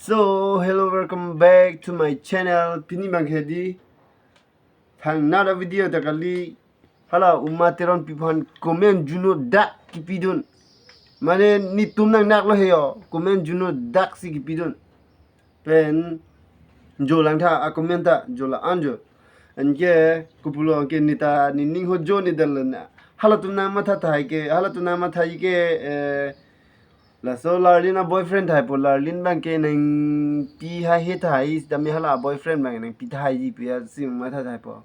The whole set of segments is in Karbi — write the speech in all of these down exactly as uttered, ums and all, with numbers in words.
So, hello, welcome back to my channel. Pini abang ke di thangnat a-video ta kali, hala Uma Teronpi aphan comment juno dak kipidun. Mane netum nangnak lo he yo, comment juno dak si kipidun. Pen jo lang tha a-comment ta, jo la-an jo. Anke kopulo anke neta nening ho jo ne dal na. Halatum nangmatha tahai ke, halatum nangmatha ke, eh, laso Larlin a-boyfriend tahai po, Larlin abang ke nangpi haihe tahai, sitame hala boyfriend abang nangpi tahai ji pu ya si matha tahai po.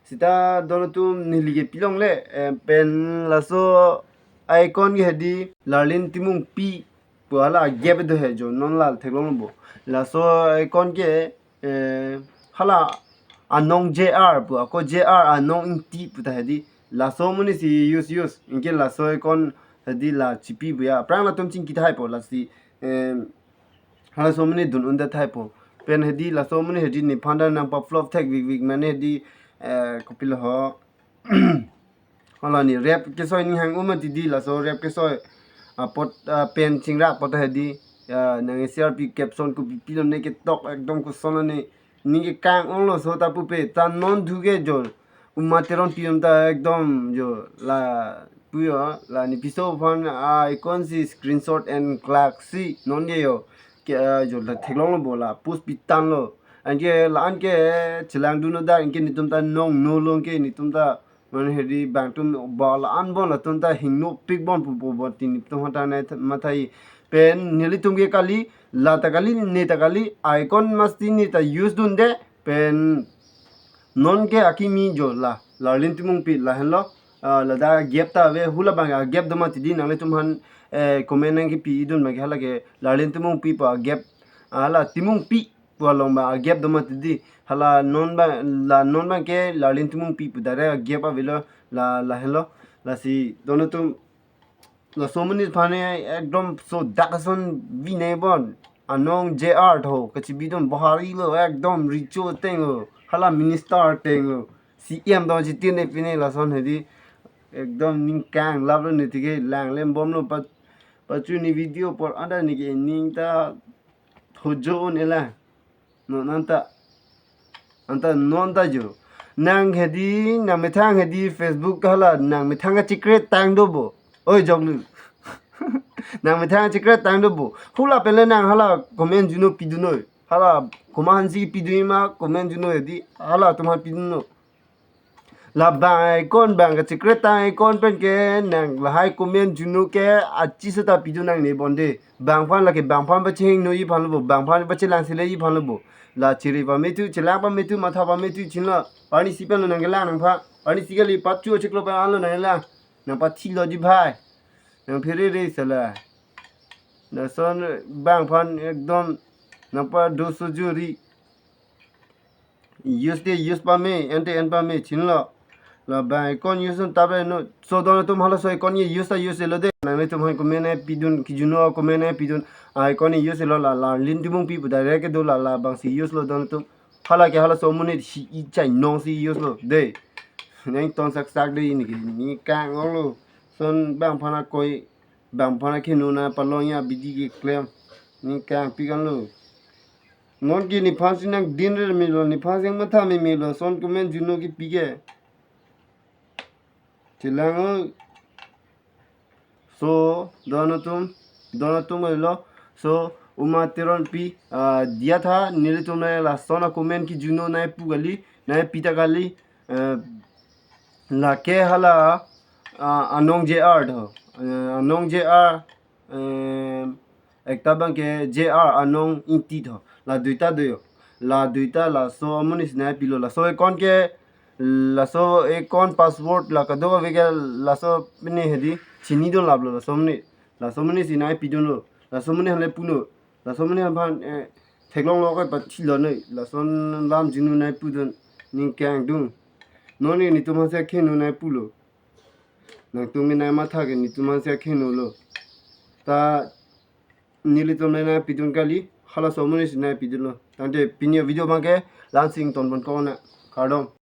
Sita don atum neli ke pilongle, eh, pen laso a-account ke hedi Larlin Timungpi pu hala a-gap do he jo, non la theklong bo. Laso a-account ke, eh, hala Anong J R pu, ako J R Anong Ingti pu ta hedi. Laso amonit si use use. Anke laso a-account hedi la chipi pu ya. Aphrang latum chingki tahai po lasi, eh, halaso amonit dun un-e tahai po. Pen hedi laso amonit hedi nephan ta nangpa-flop thek vik vik mane hedi, eh, kopilo ho. Hala ne rap kesoi ning hang uma ti di, laso rap kesoi apot, ah, pen chingrak apot hedi, ah, nang C R P caption kopi pilo ne ketok ekdom koson ne, ning kekang onglo so ta pupe ta non thu ke jo. Uma Teronpi atum ta ekdom jo la pu yo, la ne piso aphan a-account si screenshot and klak si non ke yo ke, ah, jo la theklong lo bo, la post pitang lo. Anke la-an ke chelang dunlo da, anke netum ta nong no lo, anke netum ta mane hedi bang atum ba la-an bon, latum ta hingnopik bon pu pu bon tin netum hata nangmathai. Pen nelitum ke kali, la ta kali, ne ta kali, a-account masti neta use dunde, pen non ke akimi jo la Larlin Timungpi lahenlo, ah, ladak a-gap ta ave, hula abang a-gap do ma ti di, nanglitum aphan, eh, comment nangkipi idun abang ke hala ke Larlin Timungpi pu a-gap, ah, la Timungpi pu along abang a-gap do ma ti di, hala non abang, la non abang ke Larlin Timungpi pu direct a-gap avelo, la lahenlo. Lasi don atum, laso amonit aphan ekdom so dak ason vine bon. Anong J R tho kachibi dun bahari lo, ekdom richo ateng lo, hala minister ateng lo, C M do chiti ne pine lason hedi. Ekdom ning kang lap lo ne ti ke, lang lem bom lo pa, pachu ne video apor anta ne ke ning ta thojo un-e la. Non anta, anta non ta jo. Nang hedi, nangmethang hedi Facebook hala nangmethang kachikret tang do bo. Oi joklu. Nangmethang kachikret tang do bo. Hula pen le nang hala comment juno pidun noi. Hala komat aphan si pidun ma comment juno hedi, halatum aphan pidun noi. Labang a-account, bang kachikret tang a-account pen ke nang lahai comment juno ke achi seta pidun nangne bon de. Bang aphan lake bang aphan pachehingnoji aphan lo bo, bang aphan pachelangseji aphan lo bo. La chiri pamethu, chelang pamethu, matha pamethu chinlo. Arnisi pen lo nangkelang nangphan. Arnisi kali pachu chiklo pen anlo nangkelang. Nangpathilo ji bhai. Nangphere re sala. Lason bang aphan ekdom nangpado sojuri. Use de use pame, en de en pame chinlo. Labang a-account use un tabe no. So don atum halaso a-account ke use ta use lo de. Nanglitum aphan comment nangpidun, kijuno comment nangpidun. A-account ke use lo la, Larlin Timungpi pu direct kedo la, labang si use lo don atum. Hala ke halaso amonit si i chai nong si use lo de. Nang ton sak sak de ne ke, ne kang onglo. Son bang aphan akoi, bang aphan akheno nangpalong ya bidi keklem. Ne kangpik anlo. Non ke nephan si nangdin re melo, nephan si nangmatha me melo, son comment juno kepi ke. Chelang o. So don atum, don atum lo. So Uma Teronpi, ah, diya tha, nelitum le lason a-comment kijuno nangpu kali, nangpi ta kali, eh, lake hala, ah, Anong J R tho. Eh, Anong J R, eh, ekta abang ke J R Anong Ingti tho. La duita do yo. La duita laso amonit si nangpilo. Laso a-account ke, laso a-account password la kadokave ke laso pine hedi chinidun laplo laso amonit. Laso amonit si nangpidunlo. Laso amonit aphan le punon. Laso amonit aphan, eh, theklong lo ke pathilo noi. Lason lam juno nangpudun. Ne kangdun. Non ke netum aphan si akheno nangpulo. Nangtum ke nangmatha ke netum aphan si akhenolo. Ta nelitum le nangpidun kali, halaso amonit si nangpidunlo. Tangte pini a-video abang ke la-an si ingtonpon kok nang. Kardom.